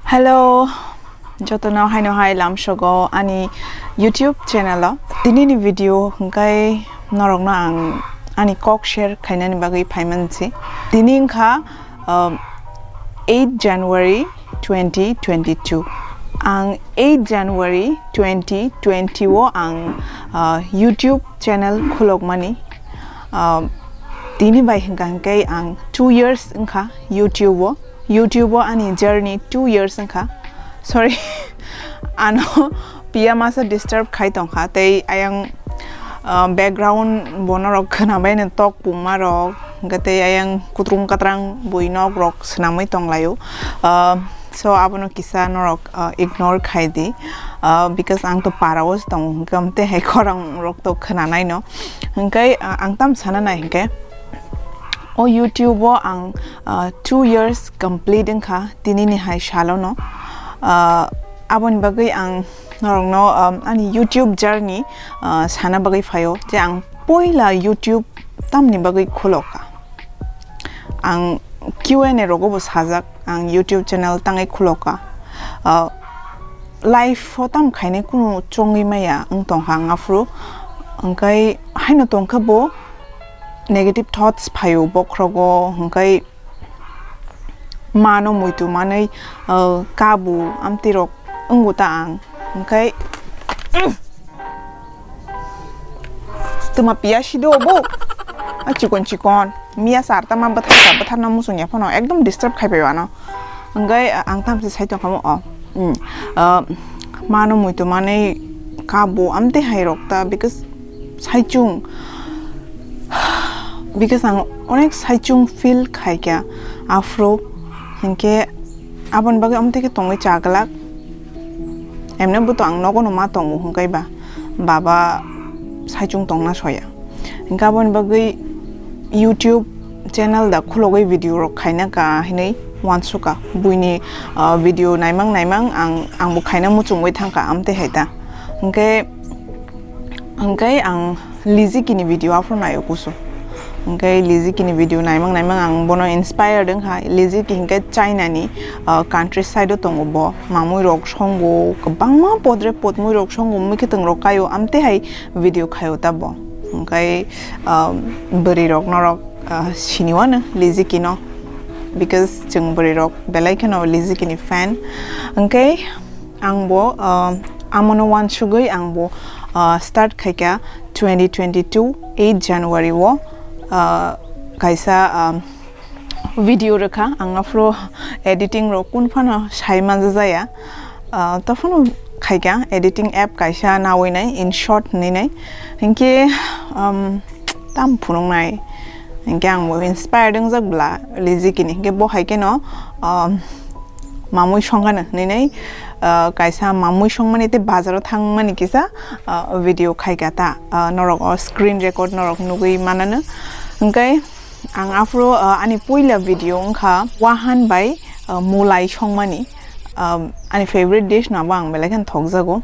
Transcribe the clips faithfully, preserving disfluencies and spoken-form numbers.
Hello, jotono haino hai lamsogo ani YouTube channel o. Tini ni video hwnkhe norokno ang ani kok share khainani bagwi phaimansi. Tini wngkha, um, eight January twenty twenty-two. Ang eight January twenty twenty o ang, uh, YouTube channel khulokmani. Um, tini bai hwnkha hwnkhe ang two years wngkha YouTube o. YouTube o ani journey two years wngkha. Sorry, ano piya masa disturb khai tongkha, tei ayang, uh, background bo norok khwnabaino tok pungma rok, hwnkhe tei ayang kutrum katrang bui nok rok swnamwi tonglaio. Uh, so abono kisa norok, uh, ignore khai di, uh, because ang to para o se tongo, hwnkhe amtwi hai khorang rok to khwnanaino. Hwnkhe, uh, ang tam sana nai hwnkhe, o YouTube o ang, ah, two years complete wngkha tinini hai salono. Ah, aboni bagwi ang norokno, um, ani YouTube journey, ah, sana bagwi phaio je ang poila YouTube tamni bagwi khuloka. Ang Q and A rogo bo sajak, ang YouTube channel tangwi khuloka. Ah, life o tam khainai kunu chongwi maya wng tongkha ang aphuru. Hwnkhe haino tongkha bo negative thoughts phaio bokhrogo, hwnkhe mano muitu manwi, uh, kabu amtwi rok wngo ta ang, hwnkhe, mm, twma piya sido bo, a chikon chikon miya sar tama bwthar ka bwthar no muchung ya phano ekdom disturb khai pai ano, hwnkhe ang tamse sai tongkha mo o. Hmm. Ah, mano muitu manwi kabo amtwi hai rok ta, because saichung, because ang onek saichung feel khaikha aphuru, hinkhe aboni bagwi amtwi khe tongwi chaglak. Emne bo to ang nogo no ma tongo, hwnkhe ba baba saichung tongna soya. Hwnkhe aboni bagwi YouTube channel da khulogwi video rok khaina ka hinwi uansukha. Buini, ah, video naimang naimang ang, ang bo khaina muchungwi thangkha, amtwi hai ta. Hwnkhe, hwnkhe ang Liziki ni video aphuru naio kusu. Hwnkhe Liziki ni video naimang naimang ang bono inspired wngkha. Liziki hwnkhe China ni, ah, country side o tongo bo. Mamui rok songo, kwbangma podre podmui rok songo, mui khwtwng rok kaio, amtwi hai video khaio ta bo. Hwnkhe, ah, bwrwi rok norok, ah, siniwano Liziki no, because chwng bwrwi rok belai kheno Liziki ni fan. Hwnkhe ang bo, ah, amono uansugwi ang bo, ah, start khaikha twenty twenty-two eight January o, ah, kaisa, ah, video rwkha, ang aphuru editing rok kun phano sai manjajaya. Ah, to phano khaikha editing app kaisa nawi nai, InShot hinwi nai. Hinkhe, um, tam phunuknai. Hinkhe ang bo inspired wngjak bwla Liziki ni. Hinkhe bo hai kheno, um, mamui songkha hinwi nai, ah, kaisa mamui songmani tei bazaro thangmani kisa, ah, video khaikha ta. Ah, norok o screen record norok nugwi manano. Hinkhe ang aphuru, ah, ani puila video wngkha wahan bai, ah, mulai songmani. Ah, ani favorite dish no abo ang belai kheno thokjago.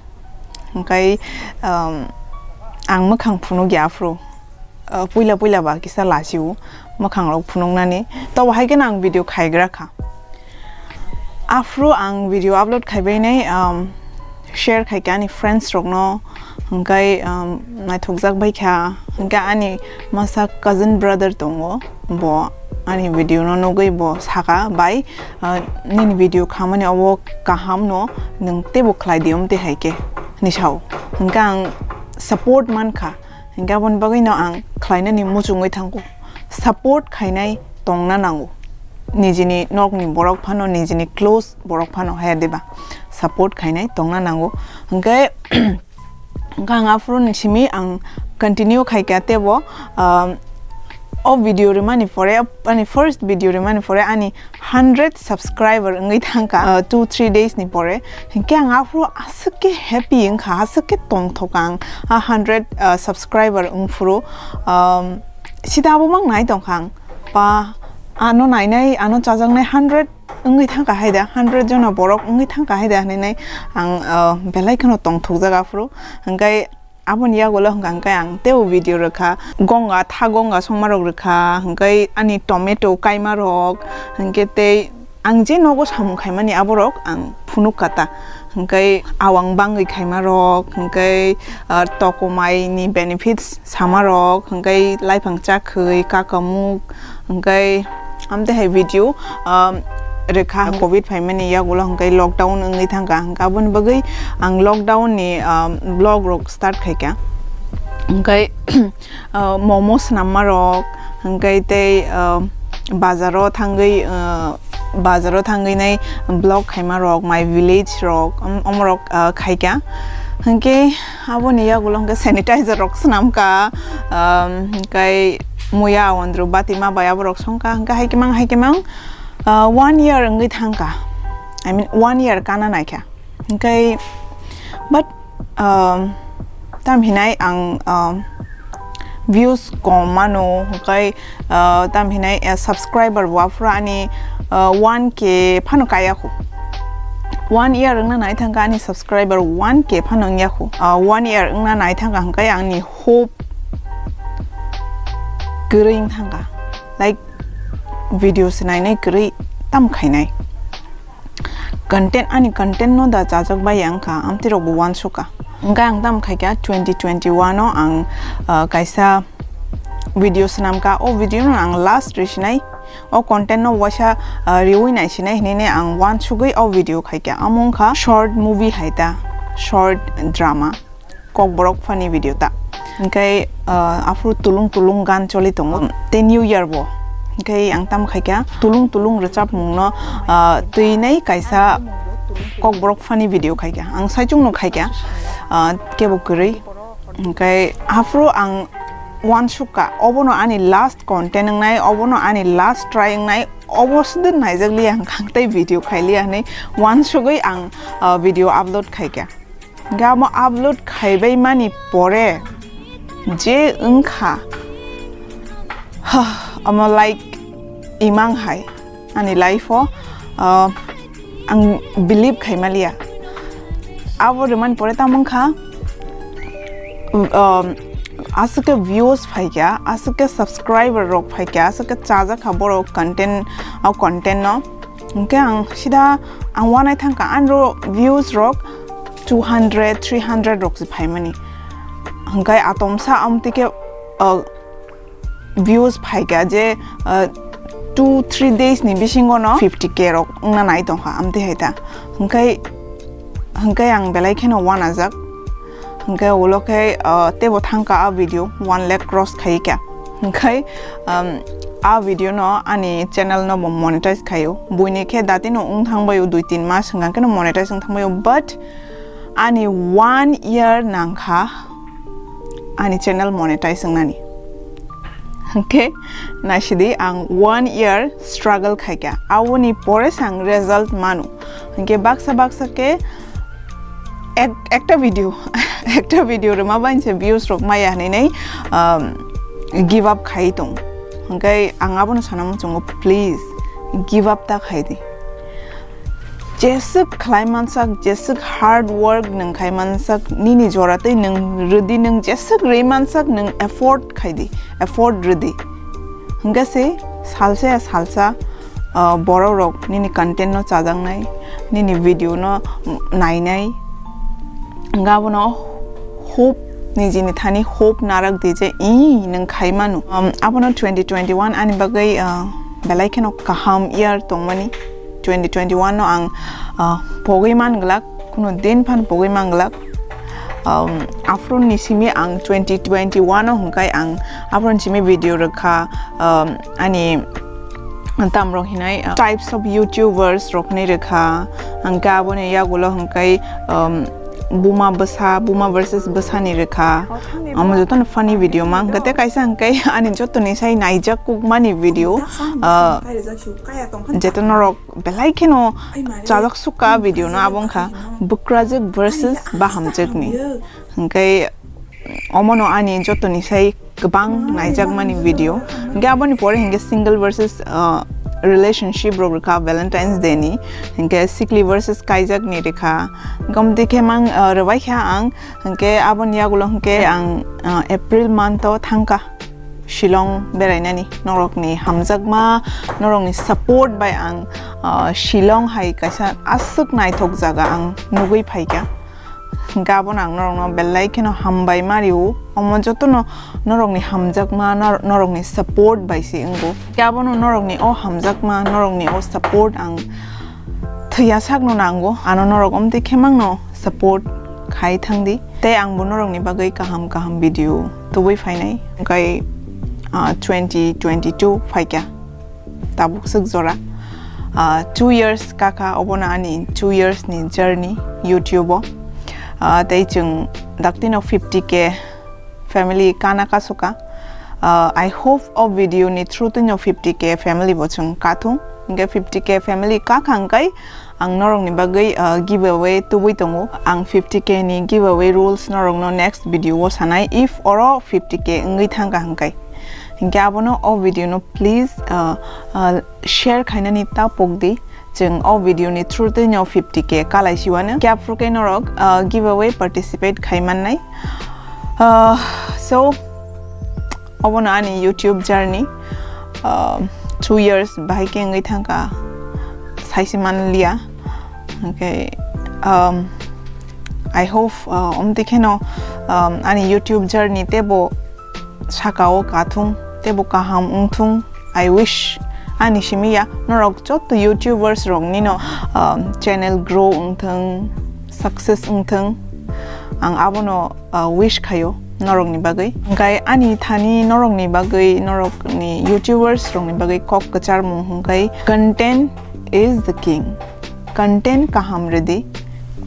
Hwnkhe, um, ang mwkhang phunukya aphuru. Ah, puila puila ba kisa lachio mwkhang rok phunuknani. Tobo hai kheno ang video khaigra kha. Aphuru ang video upload khaibainai, um, share khaikha ani friends rokno, hwnkhe, um, naithokjak baikha, hwnkhe ani masa cousin brother tongo, bo ani video no nugwi bo saka, "Bai, uh, nini video khamani obo kaham no, nwng teibo khlai di," omtwi hai khe hinwi sao. Hwnkhe ang support mankha, hwnkhe aboni bagwi no ang khlainani muchungwi thango. Support khainai tongna nango. Nijini nokni borok phano, nijini close borok phano, haya deba? Support khainai tongna nango. Hwnkhe, hwnkhe ang aphuru ni simi ang continue khaikha teibo, um, o video rimani pore, ani first video rimani pore ani hundred subscriber wngwi thangkha, uh, two three days ni pore. Hinkhe ang aphuru aswk khe happy wngkha, aswk khe tongthok ang a hundred, uh, subscriber wngphuru. Um, sida abo mang nai tongkha ang. Ba, ano nainai, ano chajaknai hundred wngwi thangkha hai da, hundred jona borok wngwi thangkha hai da hinwi nai ang, uh, belai kheno tongthokjak aphuru. Hwnkhe aboni yagulo hwnkha hwnkhe ang teibo video rwkha, gonga, tha gonga songma rok rwkha, hwnkhe ani tomato kaima rok, hwnkhe tei ang je nogo samung khaimani aborok ang phunuk kha ta. Hwnkhe awang bangwi khaima rok, hwnkhe, ah, tokomai ni benefits sama rok, hwnkhe laiphang chakhwi, kakamuk, hwnkhe amtwi hai video, ah, rwkha. Covid phaimani yagulo hwnkhe lockdown wngwi thangkha, hwnkhe aboni bagwi ang lockdown ni, ah, vlog rok start khaikha. Hwnkhe ah, momo swnamma rok, hwnkhe tei, ah, bazaro thangwi, ah, bazaro thangwi nai vlog khaima rok, my village rok, om-, omorok, ah, khaikha. Hwnkhe aboni yagulo hwnkhe sanitizer rok swnamkha, ah, hwnkhe muya awandru bati ma bai aborok songkha, hwnkhe hai kwmang hai kwmang, ah, one year wngwi thangkha. I mean, one year kana naikha. Hwnkhe, but, um, tam hinai ang, um, views kom mano, hwnkhe, uh, tam hinai, uh, subscriber bo aphuru ani, uh, one K phano kaya khu. One year wngna nai thangkha ani subscriber one K phano wngya khu. Uh, one year wngna nai thangkha hwnkhe ani hope kwrwi wng thangkha. Like, video se nainai kwrwi tam khainai. Content, ani content no da chajak bai ya wngkha, amtwi rok bo uansukha. Hwnkhe ang tam khaikha twenty twenty-one o ang, ah, kaisa video swnamkha. O video no ang last risinai, o content no waisa, ah, riwi naisinai hinwi ang uansugwi o video khaikha. Amo wngkha short movie hai ta, short drama. Kokborok funny video ta. Hwnkhe, ah, aphuru tulung tulung gan choli tongo. Tei New Year bo. Hwnkhe ang tam khaikha tulung tulung rwchapmungno, ah, twinai kaisa Kokborok funny video khaikha. Ang saichungno khaikha, ah, kebo kwrwi. Hwnkhe aphuru ang uansukha, obono ani last content wngnai, obono ani last try wngnai, obo sudin naijakliya ang khang tei video khailiya hinwi uansugwi ang, ah, video upload khaikha. Hwnkhe amo upload khaibai mani pore je wngkha, ha, amo like imang hai ani life o, ah, ang believe khaimaliya. Abo rwmani pore tamo wngkha, um, aswk khe views phaikha, aswk khe subscriber rok phaikha, aswk khe chajakha borok content, o content no. Hwnkhe ang sida ang uanai thangkha, anro views rok two hundred, three hundred rok se phaimani. Hwnkhe atomsa amtwi khe, uh, views phaikha je, uh, two, three days ni bisingo no fifty K rok wngna nai tongkha, amtwi hai ta. Hwnkhe, hwnkhe ang belai kheno uanajak. Hwnkhe ulo khe, uh, teibo thangkha a video one lakh cross khaikha. Hwnkhe, um, a video no ani channel no bo monetize khaio. Buini khe datino wng thangbaio, dui tin mas hwnkha kheno monetize wng thangbaio. But ani one year nangkha ani channel monetize wngnani. Hwnkhe naisidi ang one year struggle khaikha. Aboni pore se ang result mano. Hwnkhe baksa baksa khe ek-, ekta video, ekta video rwma bai se views rok maya hinwi nai, um, give up khai tong. Hwnkhe ang abono sana muchungo, please give up ta khai di. Jeswk khlai mansak, jeswk hard work nwng khai mansak, nini jora tei nwng rwdi, nwng jeswk rwi mansak nwng effort khai di, effort rwdi. Hwnkhe se salsa ya salsa, ah, borok rok nini content no chajaknai, nini video no nainai. Hwnkhe abono hope, nijini thani hope narak di je, ii, nwng khai mano. Um, abono twenty twenty-one ani bagwi, ah, belai kheno kaham year tongmani. Twenty twenty-one no ang, ah, pogwi man glak, kuno din phan pogwi man glak. Um, aphuru ni simi ang twenty twenty-one o hwnkhe ang aphuru ni simi video rwkha, um, ani tamrok hinai, uh, types of YouTubers rok hinwi rwkha, hwnkhe aboni yagulo hwnkhe, um, buma bwsa, buma versus bwsani rwkha. Omo jotono funny video ma hwnkhe tei kaisa hwnkhe ani jotoni sai naijak kukmani video, uh, jeto norok belai kheno chajak sukha video no, abo wngkha bwkrajwk versus bahamjwkni. Hwnkhe omono ani jotoni sai kwbang naijakmani video. Hwnkhe aboni pore hwnkhe single versus, uh, relationship rok rwkha Valentine's Day ni. Hwnkhe sikli versus kaijakni rwkha. Hwnkhe omo dikhe mang, uh, rwbaikha ang. Hwnkhe aboni yagulo hwnkhe ang, uh, April month o thangkha Shillong berainani. Norokni hamjakma, norokni support bai ang ah, Shillong hai kaisa aswk naithok jaga ang nugwi phaikha. Hwnkhe abono ang norokno belai kheno hambai ma rio. Omo jotono norokni hamjakma, nor-, norokni support bai se wngo. Hwnkhe abono norokni o hamjakma, norokni o support ang thwiya sakno nango. Ano norok omtwi khe mangno support khai thangdi. Tei angbo norokni bagwi kaham kaham video tubui phainai. Hwnkhe, ah, twenty twenty-two phaikha. Tabuk swk jora, ah, two years kakha, obono ani two years ni journey YouTube o. Ah, tei chwng daktino fifty K family kana kasoka. Ah, I hope o video ni through twino fifty K family bo chwng kathung. Hwnkhe fifty K family kakha hwnkhe ang norokni bagwi, ah, giveaway tubui tongo. Ang fifty K ni giveaway rules norokno next video o sanai, if oro fifty K wngwi thangkha hwnkhe. Hwnkhe abono o video no please, ah, ah, share khainani ta pokdi. Chwng o video ni through twino fifty K kalai siwano. Khe aphuru khe norok, ah, giveaway participate khai mannai. Ah, so, obono ani YouTube journey. Ah, two years bahai khe wngwi thangkha, saisi manliya. Hwnkhe, um, I hope, uh, omtwi kheno, um, ani YouTube journey teibo sakao kathung, teibo kaham wngthung. I wish, ani simi ya, norok joto YouTubers roknino, um, channel grow wngthung, success wngthung. Ang abono, uh, wish khaio norokni bagwi. Hwnkhe ani thani norokni bagwi, norokni YouTubers rokni bagwi kok kwcharmung hwnkhe content is the king. Content kaham rwdi,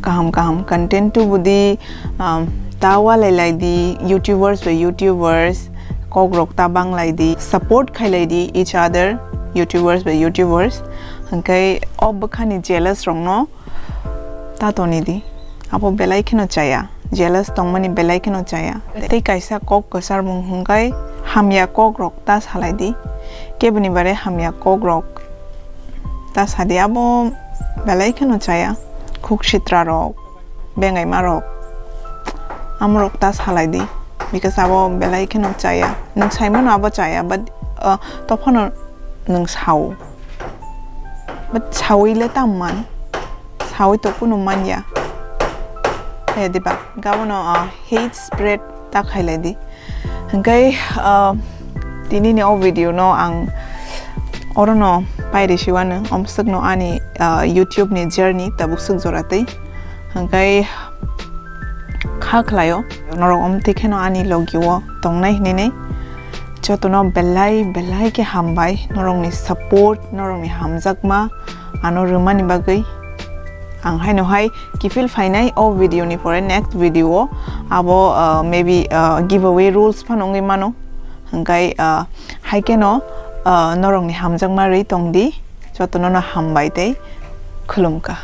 kaham kaham content tubudi, um, ta walai laidi, YouTubers bai YouTubers, kokrok ta bang laidi, support khai laidi each other, YouTubers bai YouTubers. Hwnkhe o bwkhani jealous rokno ta tonidi, abo belai kheno chaya, jealous tongmani belai kheno chaya. Tei kaisa kok kwcharmung hwnkhe hamya kokrok ta salaidi, keboni bare hamya kokrok ta sadi, abo belai kheno chaya. Khuk sitra rok, bengaima rok, amorok ta salaidi, because abo belai kheno chaya. Nwng saimano abo chaya, but, uh, tophano nwng sao. But sawi le tam man, sawi to kunu manya. He diba, gabono, uh, hate spread ta khailai di. Hwnkhe, ah, tini ni o video no ang oro no pairi siwano, omswk no ani, ah, YouTube ni journey tabuk swk jora tei. Hwnkhe kha khlaio, norok omtwi kheno ani logi o tongnai hinwi nei. Jotono belai belai khe hambai, norokni support, norokni hamjakma ano rwmani bagwi. Ang haino hai kiphil phainai o video ni pore next video o abo, uh, maybe, uh, giveaway rules phano wngwi mano. Hwnkhe, uh, hai kheno, uh, norokni hamjakma rwi tongdi, jotono no hambai tei khulumkha.